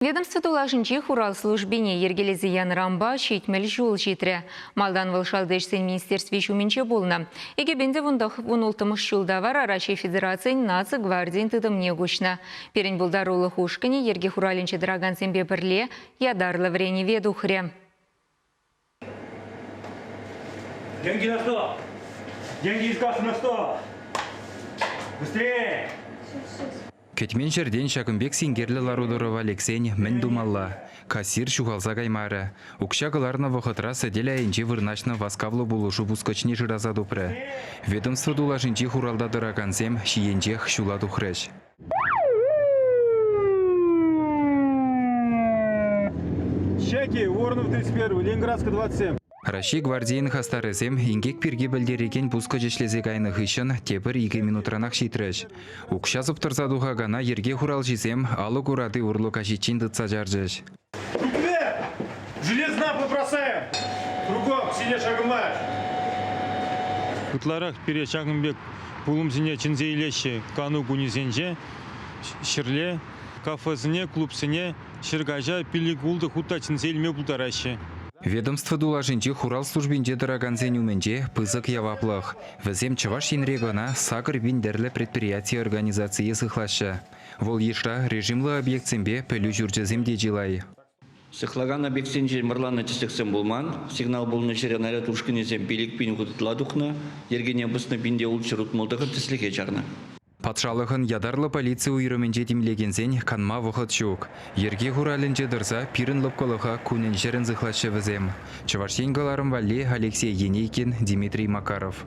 Ведомство тулашӗнчи хурал службине йӗркелесе янӑранпа 70 ҫул ҫитрӗ. Малтан вӑл Шалти ӗҫсен министерстви ҫумӗнче пулнӑ. 2016-мӗш ҫулта вара Раҫҫей Федерацийӗн Наци гвардийӗн тытӑмне куҫнӑ. Пирӗн пултарулӑх ушкӑнӗ йӗрке хуралӗнче тӑракансемпе пӗрле ятарлӑ вӗренӗве тухрӗ. Деньги на стол! Деньги из кассы на стол! Быстрее! Кӗтмен ҫӗртен ҫакӑн пек синкерлӗ лару-тӑрӑва лексен мӗн тумалла? Кассир ҫухалса каймарӗ. Укҫа кӑларнӑ вӑхӑтра сӗтел айӗнче вырнаҫнӑ васкавлӑ пулӑшу пускӑчне шыраса тупрӗ. Ведомство тулашӗнчи хуралта тӑракансем ҫийӗнчех ҫула тухрӗҫ. Чеки, Воронов 31, Ленинградская 27. Раҫҫей гвардийӗн хастарӗсем инкек пирки пӗлтерекен пускӑч ӗҫлесе кайнӑ хыҫҫӑн тепӗр икӗ минутранах ҫитрӗҫ. Укҫа сӑптӑрса тухакана йӗрке хуралҫисем алӑк урати урлӑ каҫиччен тытса чарчӗҫ. Железна побросаем! Кругом сине шагомарш! Ытларах пире ҫакӑн пек пулӑмсене чӗнсе илеҫҫӗ кану кунӗсенче, ҫӗрле кафесене, клубсене ҫӗркаҫа пилӗк-ултӑ хут та чӗнсе илме пултараҫҫӗ. Ведомство тулашӗнчи хурал службинче тӑракансен умӗнче пысӑк яваплӑх. Вӗсем Чӑваш Енре кӑна 8000 тӗрлӗ предприяти-организацие сыхлаҫҫӗ. Вӑл йышра режимлӑ объектсемпе пӗлӳ ҫурчӗсем те чылай. Сыхлакан объектсенчен вӑрланӑ тӗслӗхсем пулман. Сигнал пулнӑ ҫӗре наряд ушкӑнӗсем 5000 хут ытла тухнӑ, йӗркене пӑснӑ 1669 тӗслӗхе чарнӑ. Патшалӑхӑн ятарлӑ полици уйрӑмӗнче тимлекенсен канма вӑхӑт ҫук. Йӗрке хуралӗнче тӑрса пирӗн лӑпкӑлӑха кунӗн-ҫӗрӗн сыхлаҫҫӗ вӗсем. Чӑваш Ен кӑларӑм валли Алексей Енейкин, Дмитрий Макаров.